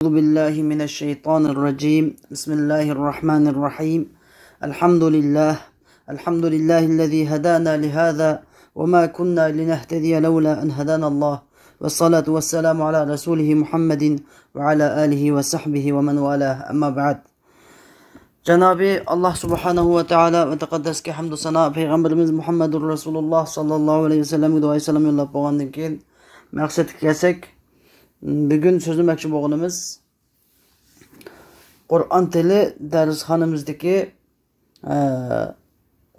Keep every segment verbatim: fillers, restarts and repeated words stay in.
أعوذ بالله من الشيطان الرجيم. بسم الله الرحمن الرحيم. الحمد لله. الحمد لله الذي هدانا لهذا وما كنا لنهتدي لولا أن هدانا الله. والصلاة والسلام على رسوله محمد وعلى آله وصحبه ومن والاه. أما بعد. جانابى الله سبحانه وتعالى ۋە تەقەددەسكە ھەمدۇ سانا، پەيغەمبىرىمىز مۇھەممەدۇر رەسۇلۇللاھ ساللاللاھۇ ئەلەيھى ۋەسەللەمگە دۇئايى سالام يوللاپ بولغاندىن كېيىن، مەقسەتكە كەلسەك، بۈگۈن سۆزلىمەكچى بولغىنىمىز قۇرئان تىلى دەرسخانىمىزدىكى، ئە،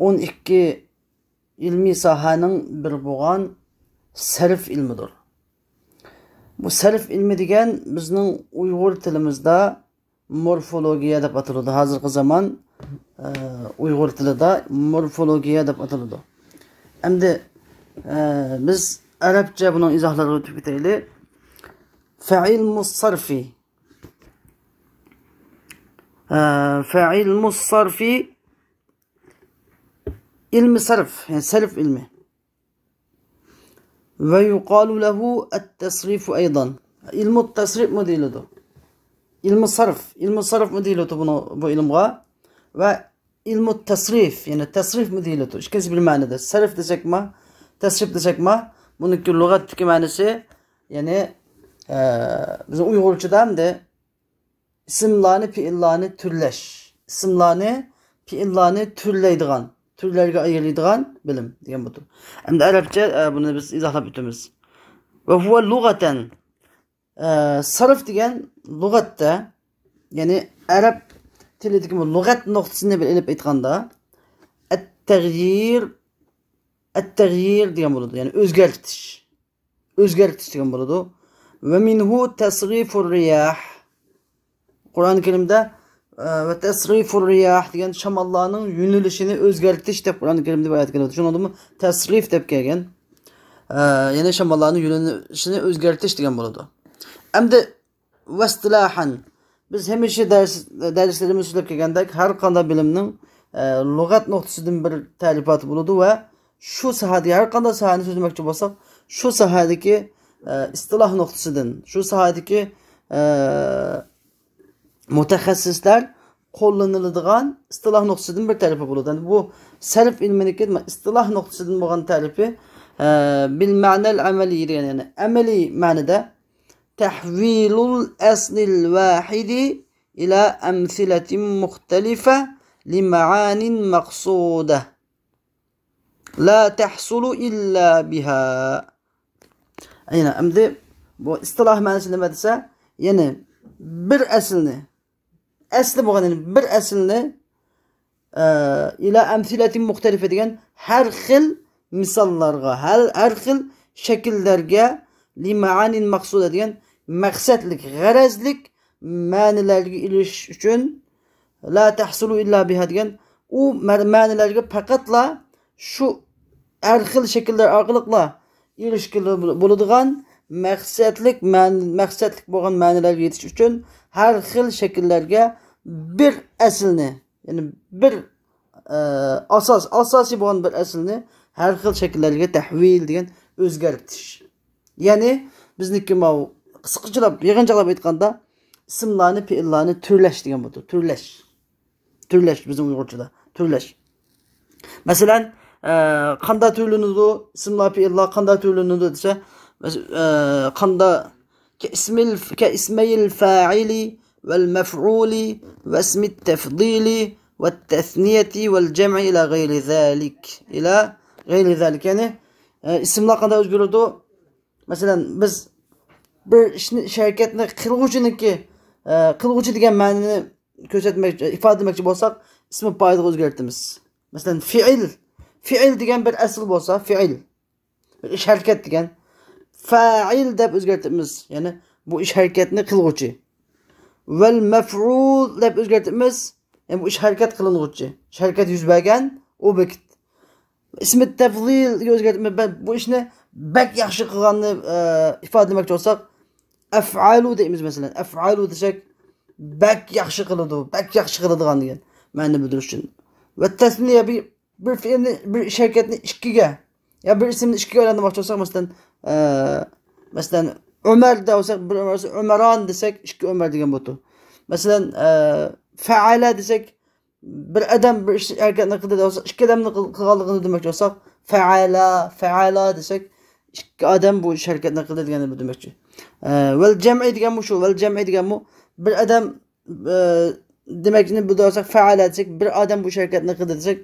ئون ئىككى ئىلمىي ساھەنىڭ بىرى بولغان سەرف ئىلمىدۇر. بۇ سەرف ئىلمى دېگەن بىزنىڭ ئۇيغۇر تىلىمىزدا مورفولوگىيە دەپ ئاتىلىدۇ. ھازىرقى زامان، ئە، ئۇيغۇر تىلىدا مورفولوگىيە دەپ ئاتىلىدۇ. ئەمدى، ئە، بىز ئەرەبچە بۇنىڭ ئىزاھلىرىغا ئۆتۈپ كېتەيلى. فەئىلمۇ سەرفى. ئە، فەئىلمۇ سەرفى، ئىلمى سەرف، يەنى سەرف ئىلمى. ۋە يۇقالۇ لەھۇ ئەت-تەسرىفۇ ئەيضەن. ئىلمۇ تەسرىفمۇ دېيىلىدۇ. ئىلمۇ سەرف، ئىلمۇ سەرفمۇ دېيىلىدۇ بۇنى، بۇ ئىلىمغا. ۋە ئىلمۇ تەسرىف، يەنى تەسرىفمۇ دېيىلىدۇ. ئىككىسى بىر مەنىدە. سەرف دېسەكما، تەسرىف دېسەكما، بۇنىڭكى لۇغەتتىكى مەنىسى، يەنى، ئە، بىزنىڭ ئۇيغۇرچىدا ئەمدى ئىسىملارنى، پېئىللارنى تۈرلەش. ئىسىملارنى، پېئىللارنى تۈرلەيدىغان، تۈرلەرگە ئايرىيدىغان بىلىم دېگەن بۇدۇر. ئەمدى ئەرەبچە، ئە، بۇنى بىز ئىزاھلاپ ئۆتىمىز. ۋە ھۇۋە لۇغەتەن. ئە، سەرف دېگەن لۇغەتتە، يەنى ئەرەب تىلىدىكى بۇ لۇغەت نۇقتىسىنى بىر ئېلىپ ئېيتقاندا، ئەت-تەغيىر، ئەت-تەغيىر دېگەن بولىدۇ، يەنى ئۆزگەرتىش. ئۆزگەرتىش دېگەن بولىدۇ. ۋە مىنھۇ تەسرىفۇر رىياھ. قۇرئان كەرىمدە، ئە، ۋە تەسرىفۇر رىياھ دېگەن شاماللارنىڭ يۆنىلىشىنى ئۆزگەرتىش دەپ قۇرئان كەرىمدە بىر ئايەت كەلدى. شۇنىڭدىمۇ تەسرىف دەپ كەلگەن. ئە، يەنى شاماللارنىڭ يۆنىلىشىنى ئۆزگەرتىش دېگەن بولىدۇ. ئەمدى ۋەستىلاھەن. بىز ھەمىشە دەرس، دەرسلىرىمىزدە سۆزلەپ كەلگەندەك، ھەر قانداق بىلىمنىڭ، ئە، لۇغەت نۇقتىسىدىن بىر تەرىپاتى بولىدۇ ۋە شۇ ساھەدىكى، ھەر قانداق ساھەنى سۆزلىمەكچى بولساق، شۇ ساھەدىكى، ئە، ئىستىلاھ نۇقتىسىدىن، شۇ ساھەدىكى، ئە، مۇتەخەسسىسلەر قوللىنىلىدىغان ئىستىلاھ نۇقتىسىدىن بىر تەرىپى بولىدۇ. يەنى بۇ سەرف ئىلمىنىڭكى ئىستىلاھ نۇقتىسىدىن بولغان تەرىپى، ئە، بىل مەنەل ئەمەلىي دېگەن، يەنى ئەمەلىي مەنىدە تەھۋىلۇل ئەسلىل ۋاھىدى ئىلە ئەمسىلەتىن مۇختەلىفە لىمەئانىن مەقسۇدە لا تەھسۇلۇ ئىللا بىھا. يەنى ئەمدى بۇ ئىستىلاھ مەنىسى نېمە دېسە، يەنى بىر ئەسىلنى، ئەسلى بولغان، يەنى بىر ئەسىلنى، ئە، ئىلە ئەمسىلەتىن مۇختەلىفە دېگەن ھەر خىل مىساللارغا، ھەر، ھەر خىل شەكىللەرگە، لىمەئانىن مەقسۇدە دېگەن مەقسەتلىك، غەرەزلىك مەنىلەرگە ئېرىشىش ئۈچۈن، لا تەھسۇلۇ ئىللا بىھا دېگەن ئۇ مە-، مەنىلەرگە پەقەتلا شۇ ھەر خىل شەكىللەر ئارقىلىقلا ئېرىشكىلى بولىدىغان مەقسەتلىك مەن-، مەقسەتلىك بولغان مەنىلەرگە يېتىش ئۈچۈن ھەر خىل شەكىللەرگە بىر ئەسىلنى، يەنى بىر، ئە، ئاساس، ئاساسىي بولغان بىر ئەسىلنى ھەر خىل شەكىللەرگە تەھۋىل دېگەن ئۆزگەرتىش. يەنى بىزنىڭكى ماۋۇ قىسقىچىلاپ، يىغىنچاقلاپ ئېيتقاندا، ئىسىملارنى، پېئىللارنى تۈرلەش دېگەن بولىدۇ. تۈرلەش. تۈرلەش، بىزنىڭ ئۇيغۇرچىدا تۈرلەش. مەسىلەن، ئە، قاندا تۈرلىنىدۇ؟ ئىسىملار، پېئىللار قاندا تۈرلىنىدۇ دېسە، مەس-، ئە، قاندا كەئىسمىل، كەئىسمەيل فائىلى ۋەل مەفئۇلى ۋەسمىت تەفدىلى ۋەت تەسنىيەتى ۋەل جەمئى ئىلە غەيرى زالىك. ئىلە غەيرى زالىك. يەنى، ئە، ئىسىملار قانداق ئۆزگىرىدۇ؟ مەسىلەن، بىز بىر ئىشنى، ئىش ھەرىكەتنى قىلغۇچىنىڭكى، ئە، قىلغۇچى دېگەن مەنىنى كۆرسەتمەكچى، ئىپادىلىمەكچى بولساق، ئىسمى پائىلغا ئۆزگەرتىمىز. مەسىلەن، فېئىل. فېئىل دېگەن بىر ئەسىل بولسا، فېئىل. بىر ئىش ھەرىكەت دېگەن. فائىل دەپ ئۆزگەرتىمىز. يەنى بۇ ئىش ھەرىكەتنى قىلغۇچى. ۋەل مەفئۇل دەپ ئۆزگەرتىمىز. يەنى بۇ ئىش ھەرىكەت قىلىنغۇچى. ئىش ھەرىكەت يۈز بەرگەن ئوبيېكت. ئىسمى تەفزىلگە ئۆزگەرتىمىز. بە-، بۇ ئىشنى بەك ياخشى قىلغاننى، ئە، ئىپادىلىمەكچى بولساق، ئەفئالۇ دەيمىز مەسىلەن. ئەفئالۇ دېسەك، بەك ياخشى قىلىدۇ، بەك ياخشى قىلىدىغان دېگەن مەنىنى بىلدۈرۈش ئۈچۈن. ۋە تەسنىيە بىر، بىر فېئىلنى، بىر ئىش ھەرىكەتنى ئىككىگە، يا بىر ئىسىمنى ئىككىگە ئايلاندۇرماقچى بولساق، مەسىلەن، ئە، مەسىلەن، ئۆمەر دەۋسەك، بىر ئۆمەر، ئۆمەران دېسەك، ئىككى ئۆمەر دېگەن بولىدۇ. مەسىلەن، ئە، فەئەلە دېسەك، بىر ئادەم بىر ئىش، ھەرىكەتنى قىلدى دەۋسەك، ئىككى ئادەمنى قىل-، قىلغانلىقىنى دېمەكچى بولساق، فەئەلە، فەئەلە دېسەك، ئىككى ئادەم بۇ ئىش ھەرىكەتنى قىلدى دېگەننى دېمەكچى. ئە، ۋەل جەمئى دېگەنمۇ شۇ، ۋەل جەمئى دېگەنمۇ بىر ئادەم، ئە، دېمەكچىنى بىلدۈرسەك، فەئەلە دېسەك، بىر ئادەم بۇ ئىش ھەرىكەتنى قىلدى دېسەك،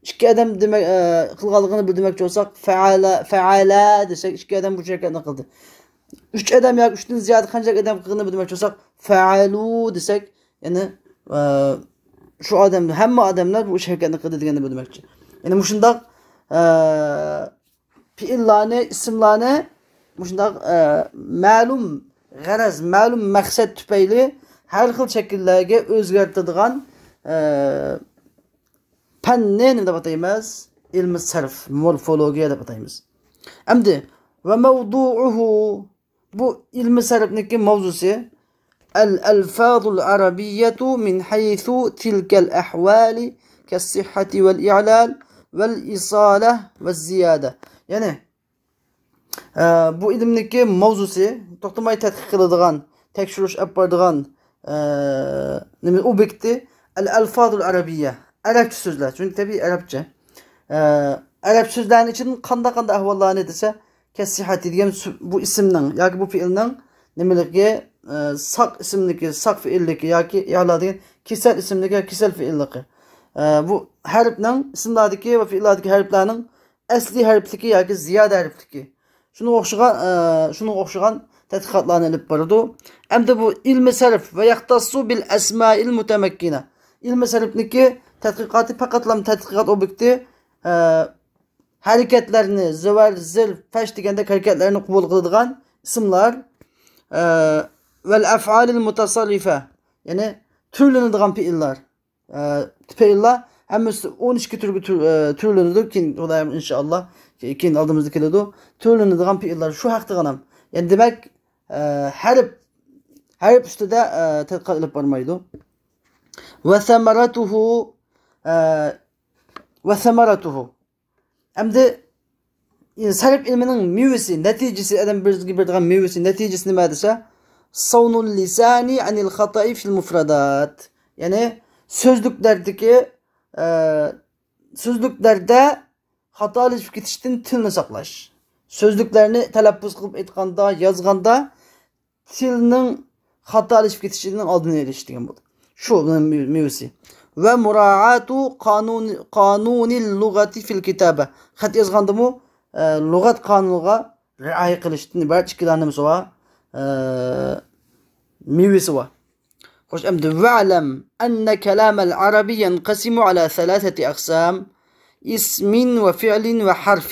ئىككى ئادەم دېمەك، ئە، قىلغانلىقىنى بىلدۈرمەكچى بولساق، فەئەلە، فەئەلە دېسەك، ئىككى ئادەم بۇ ئىش ھەرىكەتنى قىلدى. ئۈچ ئادەم ياكى ئۈچتىن زىيادە قانچىلىك ئادەم قىلغىنىنى بىلدۈرمەكچى بولساق، فەئەلۇ دېسەك، يەنى، ئە، شۇ ئادەم، ھەممە ئادەملەر بۇ ئىش ھەرىكەتنى قىلدى دېگەننى بىلدۈرمەكچى. يەنى مۇشۇنداق، ئە، پېئىللارنى، ئىسىملارنى مۇشۇنداق، ئە، مەلۇم غەرەز، مەلۇم مەقسەت تۈپەيلى ھەر خىل شەكىللەرگە ئۆزگەرتىدىغان، ئە، پەننى نېمە دەپ ئاتايمىز؟ ئىلمى سەرف، مورفولوگىيە دەپ ئاتايمىز. ئەمدى، ۋە مەۋدۇئۇھۇ، بۇ ئىلمى سەرفنىڭكى ماۋزۇسى، الألفاظ العربية من حيث تلك الأحوال كالصحة والإعلال والإصالة والزيادة. يەنى، ئە، بۇ ئىلىمنىڭكى ماۋزۇسى، توختىماي تەتقىق قىلىدىغان، تەكشۈرۈش ئېلىپ بارىدىغان، ئە، نېمە، ئوبيېكتى، الألفاظ العربية، ئەرەبچە سۆزلەر، چۈنكى تەبىئىي ئەرەبچە. ئە، ئەرەب سۆزلەرنىڭ ئىچىدىن قانداق، قانداق ئەھۋاللارنى دېسە، كالصحة دېگەن سۆ-، بۇ ئىسىمنىڭ ياكى بۇ پېئىلنىڭ نېمىلىكى، ئە، ساق ئىسىملىكى، ساق پېئىللىكى ياكى ئىئلا دېگەن كېسەل ئىسىملىكى ياكى كېسەل پېئىللىكى. ئە، بۇ ھەرپنىڭ، ئىسىملاردىكى ۋە پېئىللاردىكى ھەرپلەرنىڭ ئەسلىي ھەرپلىكى ياكى زىيادە ھەرپلىكى. شۇنىڭغا ئوخشىغان، ئە، شۇنىڭغا ئوخشىغان تەتقىقاتلارنى ئېلىپ بارىدۇ. ئەمدى بۇ ئىلمى سەرف، ويختص بالأسماء المتمكنة. ئىلمى سەرفنىڭكى تەتقىقاتى پەقەتلا تەتقىقات ئوبيېكتى، ئە، ھەرىكەتلەرنى، زەۋەر، زىر، پەش دېگەندەك ھەرىكەتلەرنى قوبۇل قىلىدىغان ئىسىملار، ئە، والأفعال المتصرفة، يەنى تۈرلىنىدىغان پېئىللار. ئە، پېئىللار ھەممىسى ئون ئىككى تۈرگە تۈر-، ئە، تۈرلىنىدۇ. كېيىن خۇدايىم ئىنشائاللا، كېيىن ئالدىمىزدا كېلىدۇ. تۈرلىنىدىغان پېئىللار شۇ ھەقتە غەنەم. يەنى دېمەك، ئە، ھەرپ، ھەرپ ئۈستىدە، ئە، تەتقىقات ئېلىپ بارمايدۇ. وثمرته، ئە، وثمرته. ئەمدى، ئە، سەرپ ئىلمىنىڭ مېۋىسى، نەتىجىسى، ئادەم بىرىگە بېرىدىغان مېۋىسى، نەتىجىسى نېمە دېسە، صون اللسان عن الخطأ في المفردات. يەنى سۆزلۈكلەردىكى، ئە، سۆزلۈكلەردە خاتالىشىپ كېتىشتىن تىلنى ساقلاش. سۆزلۈكلەرنى تەلەپپۇز قىلىپ ئېيتقاندا، يازغاندا تىلنىڭ خاتالىشىپ كېتىشىنىڭ ئالدىنى ئېلىش دېگەن بولدى. شۇ مېۋىسى. ومراعاة قانون، قانون اللغة في الكتابة. خەت يازغاندىمۇ، ئە، لۇغەت قانۇنىغا رىئايە قىلىشتىن ئىبارەت ئىككىلا نېمىسى بار؟ ئە، مېۋىسى بار. خوش، ئەمدى، واعلم أن كلام العرب ينقسم على ثلاثة أقسام، اسم وفعل وحرف.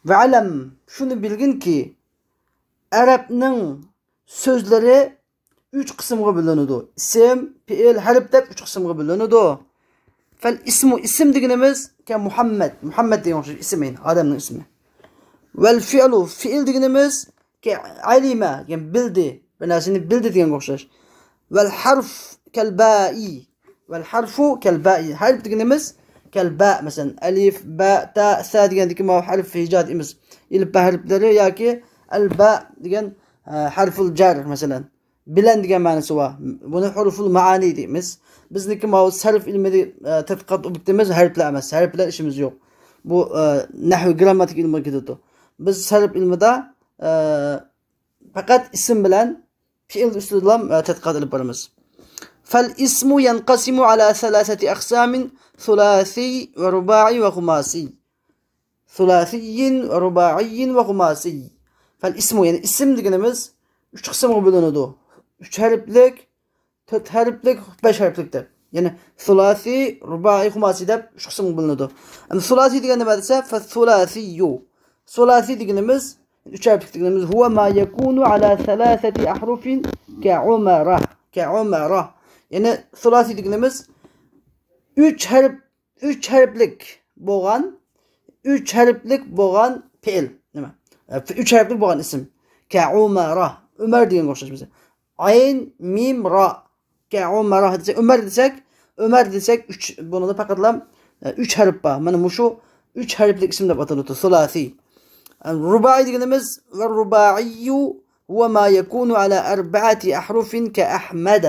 واعلم، شۇنى بىلگىنكى، ئەرەبنىڭ سۆزلىرى ئۈچ قىسىمغا بۆلۈنىدۇ. ئىسىم، پېئىل، ھەرپ دەپ ئۈچ قىسىمغا بۆلۈنىدۇ. فالاسم، ئىسىم دېگىنىمىز، كمحمد، مۇھەممەد دېگەن ئوخشاش ئىسىم، ئادەمنىڭ ئىسمى. والفعل، پېئىل دېگىنىمىز، كعلم، يەنى بىلدى، بىر نەرسىنى بىلدى دېگەنگە ئوخشاش. والحرف كالباء، والحرف كالباء، ھەرپ دېگىنىمىز كالباء، مەسىلەن، ئەلىف، باء، تاء، سا دېگەندىكى ماۋۇ ھەرپ ھىجا دەيمىز. ئەلىف، باء ھەرپلىرى ياكى ئەلباء دېگەن، ئە، ھەرفۇل جەر، مەسىلەن، بىلەن دېگەن مەنىسى بار. بۇنى ھۇرۇفۇل مائانى دەيمىز. بىزنىڭكى ماۋۇ سەرپ ئىلمىدە، ئە، تەتقىقات ئوبيېكتىمىز ھەرپلەر ئەمەس. ھەرپ بىلەن ئىشىمىز يوق. بۇ، ئە، نەھۋ، گرامماتىكا ئىلمىغا كېتىدۇ. بىز سەرپ ئىلمىدا، ئە، پەقەت ئىسىم بىلەن پېئىل ئۈستىدىلا، ئە، تەتقىقات ئېلىپ بارىمىز. فالاسم ينقسم على ثلاثة أقسام، ثلاثي ورباعي وخماسي. ثلاثي ورباعي وخماسي. فالاسم، يەنى ئىسىم دېگىنىمىز ئۈچ قىسىمغا بۆلۈنىدۇ. ئۈچ ھەرپلىك، تۆت ھەرپلىك، بەش ھەرپلىك دەپ. يەنى ثلاثي، رباعي، خماسي دەپ ئۈچ قىسىمغا بۆلۈنىدۇ. ئەمدى ثلاثي دېگەن نېمە دېسە، فالثلاثي. ثلاثي دېگىنىمىز، ئۈچ ھەرپلىك دېگىنىمىز، هو ما يكون على ثلاثة أحرف كعمر، كعمر. يەنى ثلاثي دېگىنىمىز ئۈچ ھەرپ، ئۈچ ھەرپلىك بولغان، ئۈچ ھەرپلىك بولغان پېئىل. نېمە؟ ئە، ئۈچ ھەرپلىك بولغان ئىسىم. كعمر. ئۆمەر دېگەنگە ئوخشاش بىزدە. ئەين، مىم، را. كعمر دېسەك، ئۆمەر دېسەك، ئۆمەر دېسەك، ئۈچ، بۇنىڭدا پەقەتلا، ئە، ئۈچ ھەرپ بار. مانا مۇشۇ ئۈچ ھەرپلىك ئىسىم دەپ ئاتىلىدۇ، ثلاثي. رۇبائىي دېگىنىمىز، والرباعي هو ما يكون على أربعة أحرف كأحمد.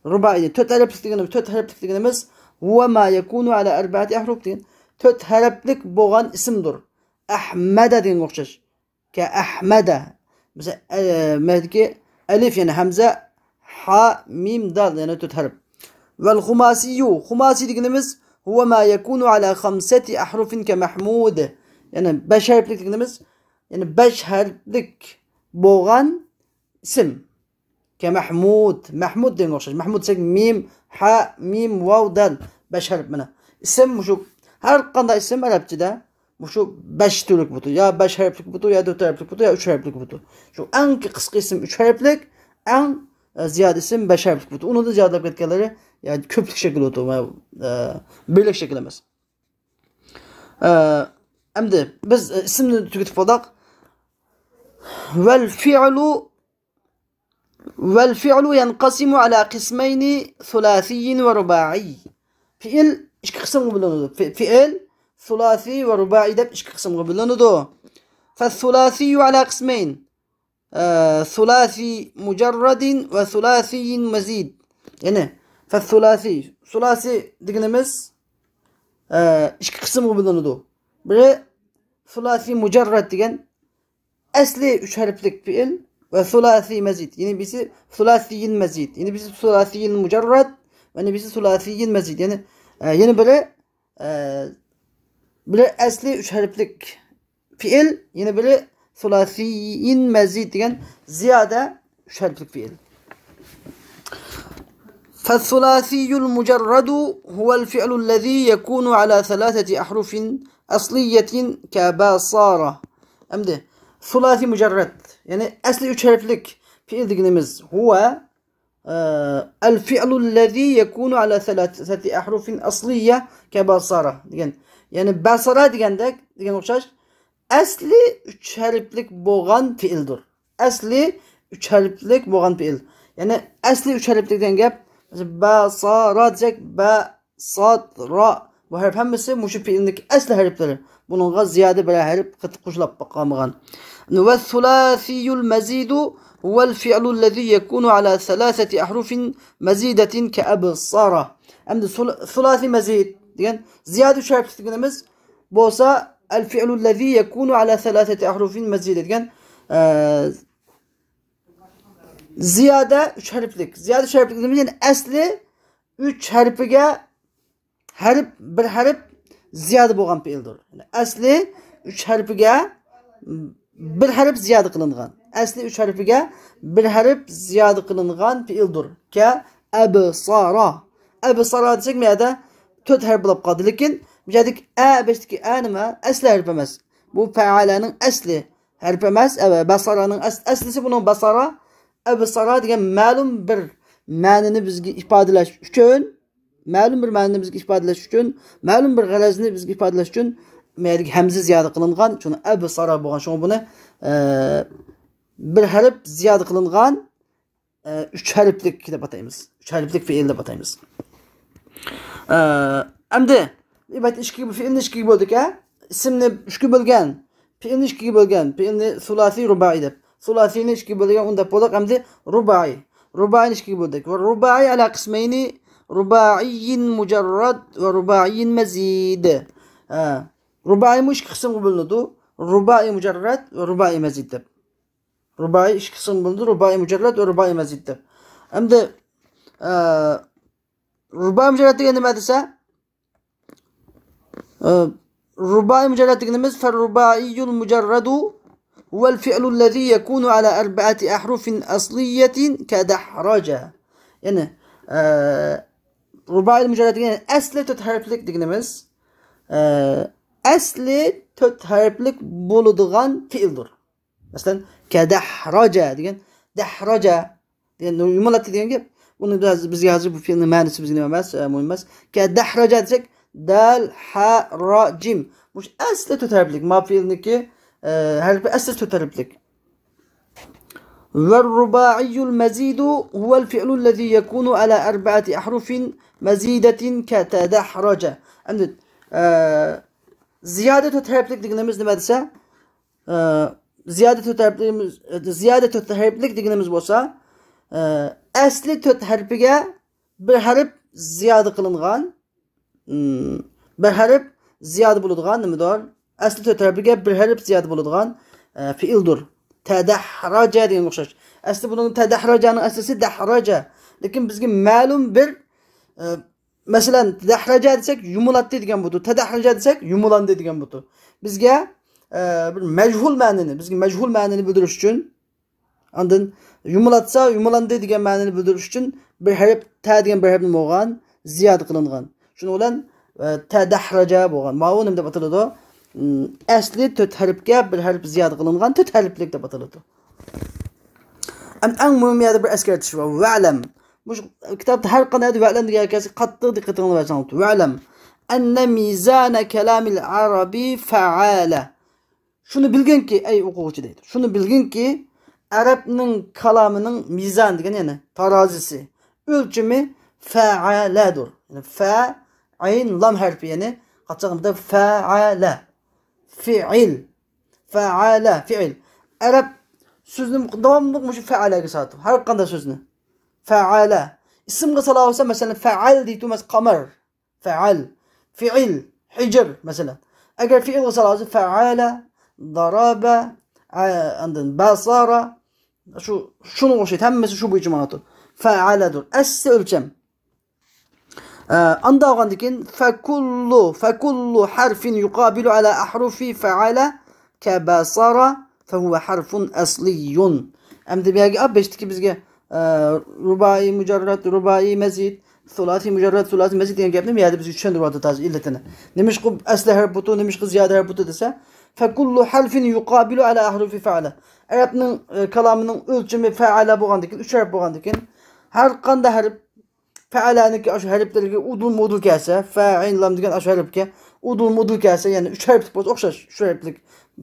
رۇبائىي، تۆت ھەرپلىك دېگىنىمىز، تۆت ھەرپلىك دېگىنىمىز، هو ما يكون على أربعة أحرف دېگەن، تۆت ھەرپلىك بولغان ئىسىمدۇر. ئەھمەدە دېگەنگە ئوخشاش. كەئەھمەدە. مەسىلەن، ئە، مەدىكى ئەلىف، يەنى ھەمزە، ھا، مىم، دال، يەنى تۆت ھەرپ. ۋەل خۇماسىيۇ، خۇماسىي دېگىنىمىز، هو ما يكون على خمسة أحرف كمحمود. يەنى بەش ھەرپلىك دېگىنىمىز، يەنى بەش ھەرپلىك بولغان ئىسىم. كەمەھمۇد، مەھمۇد دېگەنگە ئوخشاش. مەھمۇد دېسەك، مىم، ھا، مىم، ۋاۋ، دال، بەش ھەرپ مانا. ئىسىم مۇشۇ. ھەر قانداق ئىسىم ئەرەبچىدە مۇشۇ بەش تۈرلۈك بولىدۇ. يا بەش ھەرپلىك بولىدۇ، يا تۆت ھەرپلىك بولىدۇ، يا ئۈچ ھەرپلىك بولىدۇ. شۇ ئەڭ قىسقا ئىسىم ئۈچ ھەرپلىك، ئەڭ، ئە، زىيادە ئىسىم بەش ھەرپلىك بولىدۇ. ئۇنىڭدىن زىيادىلەپ كەتكەنلىرى، يا، كۆپلۈك شەكىل بولىدۇ، ئە، بىرلىك شەكىل ئەمەس. ئە، ئەمدى بىز، ئە، ئىسىمنى تۈگىتىپ بولدۇق. والفعل، والفعل ينقسم على قسمين ثلاثي ورباعي. پېئىل ئىككى قىسىمغا بۆلۈنىدۇ. پې-، پېئىل ثلاثي ورباعي دەپ ئىككى قىسىمغا بۆلۈنىدۇ. فالثلاثي على قسمين. ئە، ثلاثي مجرد وثلاثي مزيد. يەنى، فالثلاثي، ثلاثي دېگىنىمىز، ئە، ئىككى قىسىمغا بۆلۈنىدۇ. بىرى ثلاثي مجرد دېگەن ئەسلى ئۈچ ھەرپلىك پېئىل ۋە ثلاثي مزيد. يەنى بىرسى ثلاثي مزيد. يەنى بىرسى ثلاثي مجرد ۋە يەنە بىرسى ثلاثي مزيد. يەنى، ئە، يەنە بىرى، ئە، بىرى ئەسلى ئۈچ ھەرپلىك پېئىل، يەنە بىرى ثلاثي مزيد دېگەن زىيادە ئۈچ ھەرپلىك پېئىل. فالثلاثي المجرد هو الفعل الذي يكون على ثلاثة أحرف أصلية كبصر. ئەمدى ثلاثي مجرد، يەنى ئەسلى ئۈچ ھەرپلىك پېئىل دېگىنىمىز، هو، ئە، الفعل الذي يكون على ثلاثة أحرف أصلية كبصر دېگەن. يەنى بەسەرە دېگەندەك، دېگەن ئوخشاش. ئەسلى ئۈچ ھەرپلىك بولغان پېئىلدۇر. ئەسلى ئۈچ ھەرپلىك بولغان پېئىل. يەنى ئەسلى ئۈچ ھەرپلىك دېگەن گەپ، مەسىلەن، بەسەرە دېسەك، بە، ساد، را. بۇ ھەرپ ھەممىسى مۇشۇ پېئىلنىڭ ئەسلى ھەرپلىرى. بۇنىڭغا زىيادە بىرەر ھەرپ قېتىپ قوشۇلۇپ قالمىغان. والثلاثي المزيد هو الفعل الذي يكون على ثلاثة أحرف مزيدة كأبصر. ئەمدى سۇل-، ثلاثي مزيد دېگەن زىيادە ئۈچ ھەرپلىك دېگىنىمىز بولسا، الفعل الذي يكون على ثلاثة أحرف مزيدة دېگەن، ئە، زىيادە ئۈچ ھەرپلىك. زىيادە ئۈچ ھەرپلىك دېگىنىمىز، يەنى ئەسلى ئۈچ ھەرپىگە ھەرپ، بىر ھەرپ زىيادە بولغان پېئىلدۇر. يەنى ئەسلى ئۈچ ھەرپىگە بىر ھەرپ زىيادە قىلىنغان. ئەسلى ئۈچ ھەرپىگە بىر ھەرپ زىيادە قىلىنغان پېئىلدۇر. كە ئەبسارا. ئەبسارا دېسەك، مۇ يەردە تۆت ھەرپ بولۇپ قالدى. لېكىن بۇ يەردىكى ئە، بېشىدىكى ئە نېمە؟ ئەسلى ھەرپ ئەمەس. بۇ پەئەلەنىڭ ئەسلى ھەرپ ئەمەس. ئە، بەسارانىڭ ئەس-، ئەسلىسى بۇنىڭ بەسارا. ئەبسارا دېگەن مەلۇم بىر مەنىنى بىزگە ئىپادىلەش ئۈچۈن، مەلۇم بىر مەنىنى بىزگە ئىپادىلەش ئۈچۈن، مەلۇم بىر غەرەزنى بىزگە ئىپادىلەش ئۈچۈن، مەيەردىكى ھەمزە زىيادە قىلىنغان، شۇڭا ئەبسارا بولغان. شۇڭا بۇنى، ئە، بىر ھەرپ زىيادە قىلىنغان، ئە، ئۈچ ھەرپلىك دەپ ئاتايمىز. ئۈچ ھەرپلىك پېئىل دەپ ئاتايمىز. ئە، ئەمدى، ئەلۋەتتە، ئىككىگە، پېئىلنى ئىككىگە بۆلدۇق، ھە؟ ئىسىمنى ئۈچكە بۆلگەن، پېئىلنى ئىككىگە بۆلگەن، پېئىلنى سۇلاسىي، رۇبائىي دەپ. سۇلاسىينى ئىككىگە بۆلگەن، ئۇنى دەپ بولدۇق، ئەمدى رۇبائىي. رۇبائىينى ئىككىگە بۆلدۇق. ۋە رۇبائىي ئەلا قىسمەينى، رۇبائىيين مۇجەررەد ۋە رۇبائىيين مەزىد. ھە. رۇبائىيمۇ ئىككى قىسىمغا بۆلۈنىدۇ. رۇبائىي مۇجەررەد ۋە رۇبائىي مەزىد دەپ. رۇبائىي ئىككى قىسىمغا بۆلۈنىدۇ. رۇبائىي مۇجەررەد ۋە رۇبائىي مەزىد دەپ. ئەمدى، ئە، رۇبائىي مۇجەررەد دېگەن نېمە دېسە، ئە، رۇبائىي مۇجەررەد دېگىنىمىز، فالرۇبائىيۇل مۇجەررەدۇ ھۇۋەل فىئلۇللەزى يەكۇنۇ ئەلا ئەربەئەتى ئەھرۇفىن ئەسلىيەتىن كەدەھرەجە. يەنى، ئە، رۇبائىي مۇجەررەد دېگەن ئەسلى تۆت ھەرپلىك دېگىنىمىز، ئە، ئەسلى تۆت ھەرپلىك بولىدىغان پېئىلدۇر. مەسىلەن، كەدەھرەجە دېگەن، دەھرەجە دېگەن يۇمىلايتتى دېگەن گەپ. بۇنى بىز، بىزگە ھازىر بۇ پېئىلنىڭ مەنىسى بىزگە نېمە ئەمەس، ئە، مۇھىم ئەمەس. كەدەھرەجە دېسەك، دال، ھە، را، جىم. مۇشۇ ئەسلى تۆت ھەرپلىك. ما پېئىلنىڭكى، ئە، ھەرپى ئەسلى تۆت ھەرپلىك. ۋەررۇبائىيۇل مەزىدۇ ھۇۋەل فىئلۇللەزى يەكۇنۇ ئەلا ئەربەئەتى ئەھرۇفىن مەزىدەتىن كەتەدەھرەجە. ئەمدى، ئە، زىيادە تۆت ھەرپلىك دېگىنىمىز نېمە دېسە، ئە، زىيادە تۆت ھەرپلىك، زىيادە تۆت ھەرپلىك دېگىنىمىز بولسا، ئە، ئەسلى تۆت ھەرپىگە بىر ھەرپ زىيادە قىلىنغان، ئىم، بىر ھەرپ زىيادە بولىدىغان نېمىدۇر؟ ئەسلى تۆت ھەرپىگە بىر ھەرپ زىيادە بولىدىغان، ئە، پېئىلدۇر. تەدەھراجە دېگەنگە ئوخشاش. ئەسلى بۇنىڭ تەدەھراجەنىڭ ئەسلىسى دەھراجە. لېكىن بىزگە مەلۇم بىر، ئە، مەسىلەن، دەھرەجە دېسەك، يۇمۇلاتتى دېگەن بۇدۇر. تەدەھرەجە دېسەك، يۇمۇلاندى دېگەن بۇدۇر. بىزگە، ئە، بىر مەجھۇل مەنىنى، بىزگە مەجھۇل مەنىنى بىلدۈرۈش ئۈچۈن، ئاندىن يۇمۇلاتسا، يۇمۇلاندى دېگەن مەنىنى بىلدۈرۈش ئۈچۈن بىر ھەرپ، تە دېگەن بىر ھەرپ نېمە بولغان؟ زىيادە قىلىنغان. شۇنىڭ بىلەن، ئە، تەدەھرەجە بولغان. ماۋۇ نېمە دەپ ئاتىلىدۇ؟ ئىم، ئەسلى تۆت ھەرپكە بىر ھەرپ زىيادە قىلىنغان تۆت ھەرپلىك دەپ ئاتىلىدۇ. ئەم-، ئەڭ مۇھىم يەردە بىر ئەسكەرتىش بار. ۋەلەم. مۇشۇ كىتابتا ھەر قانداق يەردە ۋەلەم دېگەن كەلسە، قاتتىق دىققىتىڭلارنى بەرسەڭلار. ۋەلەم. ئەننە مىزانە كەلامىل ئەرەبى فەئالە. شۇنى بىلگىنكى، ئەي ئوقۇغۇچى دەيدۇ. شۇنى بىلگىنكى، ئەرەبنىڭ كالامىنىڭ مىزان دېگەن، يەنى تارازىسى، ئۆلچىمى فەئالەدۇر. يەنى فە، ئەين، لام ھەرپى، يەنى قاچان فەئالە. فېئىل. فەئالە، فېئىل. ئەرەب سۆزنى داۋاملىق مۇشۇ فەئالەگە ساتىدۇ. ھەر قانداق سۆزنى. فەئالە. ئىسىمغا سالاۋالسا، مەسىلەن، فەئەل دەيدۇ، مەسىلەن، قامەر. فەئەل. فېئىل. ھىجىر، مەسىلەن. ئەگەر فېئىلغا سالاۋالسا، فەئالە، دارابە، ئە، ئاندىن بەسارە. شۇ، شۇنىڭغا ئوخشايدۇ. ھەممىسى شۇ بويىچە ماڭىدۇ. فەئالەدۇر. ئەسلى ئۆلچەم. ئە، ئاندا بولغاندىن كېيىن، فەكۇللۇ، فەكۇللۇ ھەرفىن يۇقابىلۇ ئەلا ئەھرۇفى فەئالە كەبەسارە فەھۇۋە ھەرفۇن ئەسلىيۇن. ئەمدى بۇ يەرگە، ئا، بېشىدىكى بىزگە، ئە، رۇبائىي مۇجەررەد، رۇبائىي مەزىد، سۇلاسىي مۇجەررەد، سۇلاسىي مەزىد دېگەن گەپنى بۇ يەردە بىزگە چۈشەندۈرۈۋاتىدۇ ھازىر ئىللىتىنى. نېمىشقا ئەسلى ھەرپ بۇتۇ، نېمىشقا زىيادە ھەرپ بۇتۇ دېسە، فەكۇللۇ ھەرفىن يۇقابىلۇ ئەلا ئەھرۇفى فەئالە. ئەرەبنىڭ، ئە، كالامىنىڭ ئۆلچىمى فەئالە بولغاندىكىن، ئۈچ ھەرپ بولغاندىكىن، ھەر قانداق ھەرپ فەئەلەنىڭكى ئاشۇ ھەرپلىرىگە ئۇدۇلمۇ ئۇدۇل كەلسە، فە، ئەين، لام دېگەن ئاشۇ ھەرپكە ئۇدۇلمۇ ئۇدۇل كەلسە، يەنى ئۈچ ھەرپلىك بولسا ئوخشاش، ئۈچ ھەرپلىك.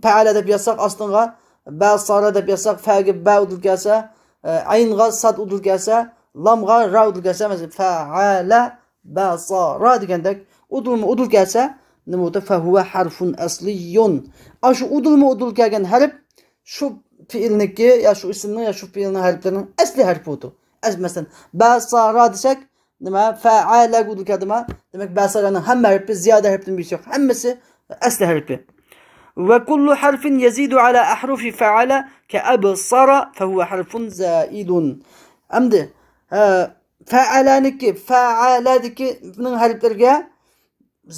فەئەلە دەپ يازساق ئاستىڭغا بەسارە دەپ يازساق، فەگە بە ئۇدۇل كەلسە، ئە، ئەينغا ساد ئۇدۇل كەلسە، لامغا را ئۇدۇل كەلسە، مەسىلەن، فەئەلە بەسارە دېگەندەك ئۇدۇلمۇ ئۇدۇل كەلسە، نېمە بولدى؟ فەھۇۋە ھەرفۇن ئەسلىيۇن. ئاشۇ ئۇدۇلمۇ ئۇدۇل كەلگەن ھەرپ شۇ پېئىلنىڭكى يا شۇ ئىسىمنىڭ يا شۇ پېئىلنىڭ ھەرپلىرىنىڭ ئەسلى ھەرپى بولىدۇ. ئەس-، مەسىلەن، بەسارە دېسەك، نېمە؟ فەئەلەگە ئۇدۇل كەلدىما؟ دېمەك، بەسارەنىڭ ھەممە ھەرپى زىيادە ھەرپتىن بىرسى يوق. ھەممىسى ئەسلى ھەرپى. وكل حرف يزيد على أحرف فعل كأبصر فهو حرف زائد. ئەمدى، ھە، فەئەلەنىڭكى، فەئەلەدىكىنىڭ ھەرپلىرىگە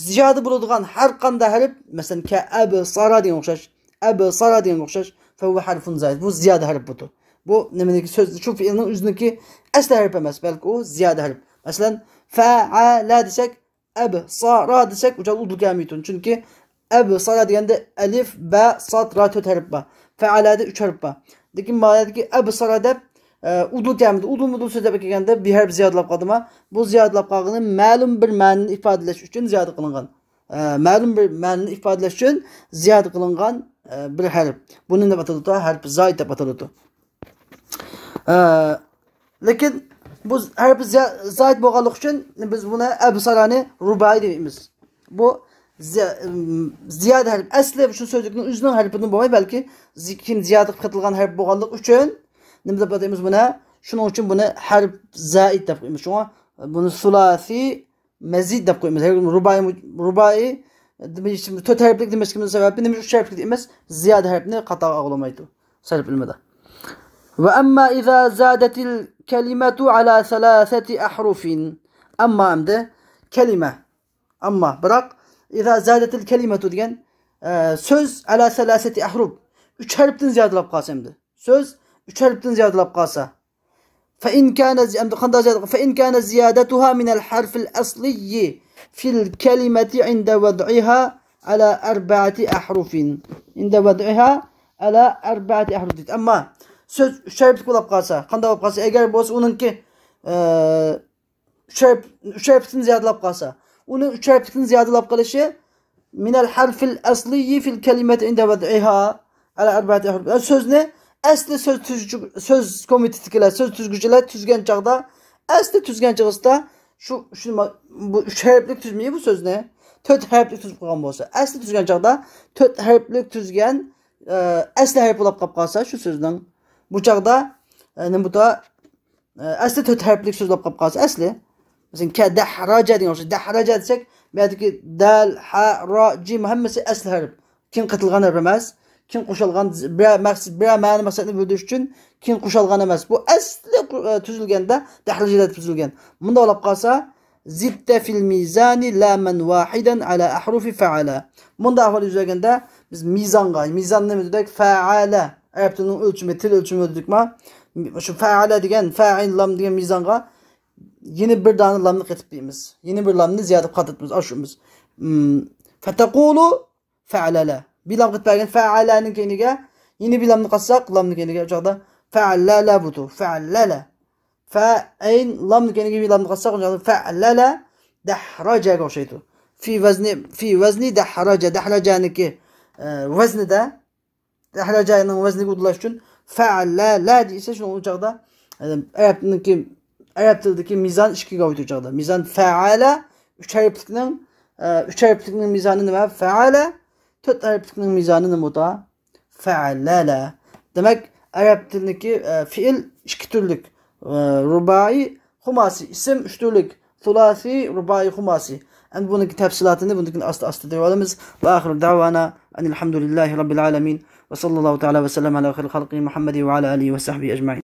زىيادە بولىدىغان ھەر قانداق ھەرپ، مەسىلەن، كە ئەبسارا دېگەنگە ئوخشاش، ئەبسارا دېگەنگە ئوخشاش، فەھۇۋە ھەرفۇن زائىد. بۇ زىيادە ھەرپ بۇدۇر. بۇ نېمىنىڭكى سۆز، شۇ پېئىلنىڭ ئۆزىنىڭكى ئەسلى ھەرپ ئەمەس، بەلكى ئۇ زىيادە ھەرپ. مەسىلەن، فەئەلە دېسەك، ئەبسارا دېسەك، ئۇ چاغدا ئۇدۇل كەلمەيدۇ. چۈنكى ئەبسارا دېگەندە ئەلىف، بە، ساد، را تۆت ھەرپ بار. فەئەلەدە ئۈچ ھەرپ بار. لېكىن ماۋۇ يەردىكى ئەبسارا دەپ، ئە، ئۇدۇل كەلمىدى. ئۇدۇل مۇدۇل سۆزلەپ كەلگەندە بىر ھەرپ زىيادىلاپ قالدىما؟ بۇ زىيادىلاپ قالغىنى مەلۇم بىر مەنىنى ئىپادىلەش ئۈچۈن زىيادە قىلىنغان. ئە، مەلۇم بىر مەنىنى ئىپادىلەش ئۈچۈن زىيادە قىلىنغان، ئە، بىر ھەرپ. بۇنى نېمە ئاتىلىدۇ؟ ھەرپ زائىد دەپ ئاتىلىدۇ. ئە، لېكىن بۇ ھەرپ زىيا-، زائىد بولغانلىقى ئۈچۈن بىز بۇنى ئەبسارانى رۇبائىي دەيمىز. بۇ زىيا-، ئىم، زىيادە ھەرپ. ئەسلى شۇ سۆزلۈكنىڭ ئۆزىنىڭ ھەرپىدىن بولماي، بەلكى زى-، كېيىن زىيادە قىلىپ قېتىلغان ھەرپ بولغانلىقى ئۈچۈن نېمە دەپ ئاتايمىز بۇنى؟ شۇنىڭ ئۈچۈن بۇنى ھەرپ زائىد دەپ قويىمىز. شۇڭا بۇنى سۇلاسىي مەزىد دەپ قويىمىز. رۇبائىي، رۇبائىي، تۆت ھەرپلىك دېمەسلىكىمىزنىڭ سەۋەبى نېمە ئۈچ ھەرپلىك ئەمەس، زىيادە ھەرپنى خاتاغا ئاغلىمايدۇ سەرپ ئىلمىدا. وأما إذا زادت الكلمة على ثلاثة أحرف. ئەمما ئەمدى كەلىمە. ئەمما، بىراق، إذا زادت الكلمة دېگەن، ئە، سۆز على ثلاثة أحرف. ئۈچ ھەرپتىن زىيادىلاپ قالسا ئەمدى. سۆز ئۈچ ھەرپتىن زىيادىلاپ قالسا. فإن كان زي-، ئەمدى قانداق زىيادە؟ فإن كان زيادتها من الحرف الأصلي في الكلمة عند وضعها على أربعة أحرف. عند وضعها على أربعة أحرف دېدى. ئەمما سۆز ئۈچ ھەرپلىك بولۇپ قالسا، قانداق بولۇپ قالسا؟ ئەگەر بولسا ئۇنىڭكى، ئە، ئۈچ ھەرپ، ئۈچ ھەرپتىن زىيادىلاپ قالسا، ئۇنىڭ ئۈچ ھەرپتىن زىيادىلاپ قېلىشى من الحرف الأصلي في الكلمة عند وضعها على أربعة أحرف. سۆزنى ئەسلى سۆز تۈزگۈچى، سۆز كومىتېتىدىكىلەر، سۆز تۈزگۈچىلەر تۈزگەن چاغدا، ئەسلى تۈزگەن چاغدا شۇ، شۇ، بۇ ئۈچ ھەرپلىك تۈزمىگەن بۇ سۆزنى، تۆت ھەرپلىك تۈزۈپ قويغان بولسا، ئەسلى تۈزگەن چاغدا تۆت ھەرپلىك تۈزگەن ئە، ئەسلى ھەرپى بولاپ قاپ قالسا شۇ سۆزنىڭ، بۇ چاغدا، ئە، نېمە بۇتا، ئە، ئەسلى تۆت ھەرپلىك سۆز بولاپ قاپ قالسا ئەسلى. مەسىلەن، كە دەھراجە دېگەن ئوخشاش. دەھراجە دېسەك، بۇ يەردىكى دەل، ھە، را، جىم ھەممىسى ئەسلى ھەرپ. كېيىن قېتىلغان ھەرپ ئەمەس. كېيىن قوشۇلغان، بىرەر مەقسەت، بىرەر مەنە مەقسەتنى بىلدۈرۈش ئۈچۈن كېيىن قوشۇلغان ئەمەس. بۇ ئەسلى قۇر-، ئە، تۈزۈلگەندە دەھراجە دەپ تۈزۈلگەن. مۇنداق بولاپ قالسا، زدت في الميزان لاما واحدا على أحرف فعلا. مۇنداق ئەھۋال يۈز بەرگەندە، بىز مىزانغا، مىزان نېمە دېدۇق؟ فەئەلە. ئەرەب تىلىنىڭ ئۆلچىمى، تىل ئۆلچىمى دېدۇقما؟ شۇ فەئەلە دېگەن، فەئىل لام دېگەن مىزانغا يەنە بىر دانە لامنى قېتىپ دەيمىز. يەنە بىر لامنى زىيادە قاتتىمىز، ئاشۇرىمىز. م، فتقول فعلل. بىر لام قېتىپ بەرگەن فەئەلەنىڭ كەينىگە يەنە بىر لامنى قاتساق، لامنىڭ كەينىگە ئۇ چاغدا فەئەللەلە بۇتۇ، فەئەللەلە. فەئەين لامنىڭ كەينىگە بىر لامنى قاتساق، ئۇ چاغدا فەئەللەلە دەھراجەگە ئوخشايدۇ. في وزن، في وزن دەھراجە، دەھراجەنىڭكى، ئە، ۋەزنىدە، دەھراجەنىڭ ۋەزنىگە ئۇدۇللاش ئۈچۈن فەئەللەلە دېسە، شۇنىڭ ئۇ چاغدا، ئە، ئەرەبنىڭكى، ئەرەب تىلىدىكى مىزان ئىككىگە ئايرىلىدۇ ئۇ چاغدا. مىزان فەئەلە ئۈچ ھەرپلىكنىڭ، ئە، ئۈچ ھەرپلىكنىڭ مىزانى نېمە؟ فەئەلە. تۆت ھەرپلىكنىڭ مىزانى نېمە بۇدا؟ فەئەلەلە. دېمەك، ئەرەب تىلىدىكى، ئە، فېئىل ئىككى تۈرلۈك. ئە، رۇبائىي، خۇماسىي. ئىسىم ئۈچ تۈرلۈك. سۇلاسىي، رۇبائىي، خۇماسىي. ئەمدى بۇنىڭكى تەپسىلاتىنى بۇندىن كېيىن ئاستا-ئاستا دەۋالىمىز. وآخر دعوانا أن الحمد لله رب العالمين. وصلى الله تعالى وسلم على خير خلقه محمد وعلى آله وصحبه أجمعين.